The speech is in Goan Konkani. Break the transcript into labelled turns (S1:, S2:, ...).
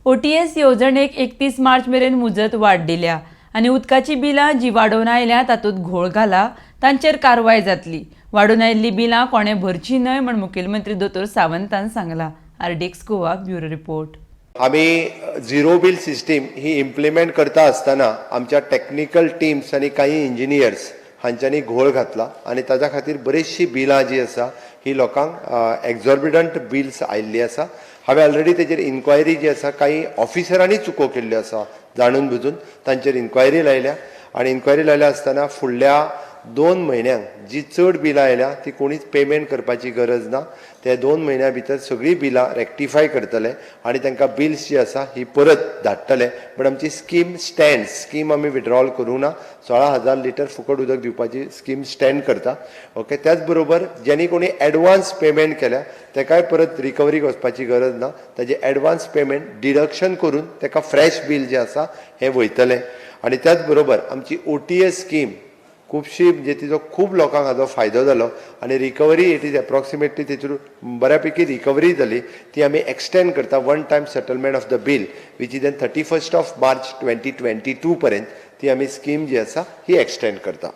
S1: ओटीएस येवजणेक 31 मार्च मेरेन मुजत वाड दिल्या आनी उदकाचीं बिलां जीं वाडोवन आयल्या तातूंत घोळ घाला तांचेर कारवाय जातली. वाडून आयिल्लीं बिलां कोणें भरचीं न्हय म्हूण मुखेलमंत्री दोतोर सावंतान सांगलां. RDX Goa, bureau report.
S2: आमी झिरो बील सिस्टीम ही इम्प्लिमेंट करता आसतना आमच्या टॅक्निकल टिम्स आनी काही इंजिनियर्स हांच्यांनी घोळ घातला आनी ताच्या खातीर बरीचशीं बिलां जी आसा ही लोकांक एक्झॉर्बिडंट बिल्स आयिल्ली आसा. हांवें ऑलरेडी तेजेर इन्क्वायरी जी आसा, काही ऑफिसरांनी चुको केल्ल्यो आसा जाणून बुजून, तांचेर इन्क्वायरी लायल्या आनी इन्क्वायरी लायल्या आसतना फुडल्या 2 म्हयन्यांक जी चड बिलां आयल्या ती कोणीच पेमेंट करपाची गरज ना. ते 2 म्हयन्या भितर सगळीं बिलां रेक्टिफाय करतले आनी तांकां बिल्स जी आसा ही परत धाडटले. बट आमची स्कीम स्टँड, स्कीम आमी विड्रॉल करूंक ना. 16,000 लिटर फुकट उदक दिवपाची स्कीम स्टँड करता. ओके, त्याच बरोबर ज्यांनी कोणी एडवान्स पेमेंट केल्या तेकाय परत रिकवरीक वचपाची गरज ना. ताजें एडवान्स पेमेंट डिडक्शन करून ताका फ्रेश बील जें आसा हें वयतलें. आनी त्याच बरोबर आमची ओटीएस स्कीम खुबशी, म्हणजे तिजो खूब लोकांक हाजो फायदो जालो आनी रिकवरी it is approximately तितून बऱ्यापैकी रिकवरी जाली. ती आमी एक्सटेंड करता, one time settlement of the bill, which is on 31st of March 2022 पर्यंत ती आमी स्कीम जी आसा ही एक्सटेंड करता.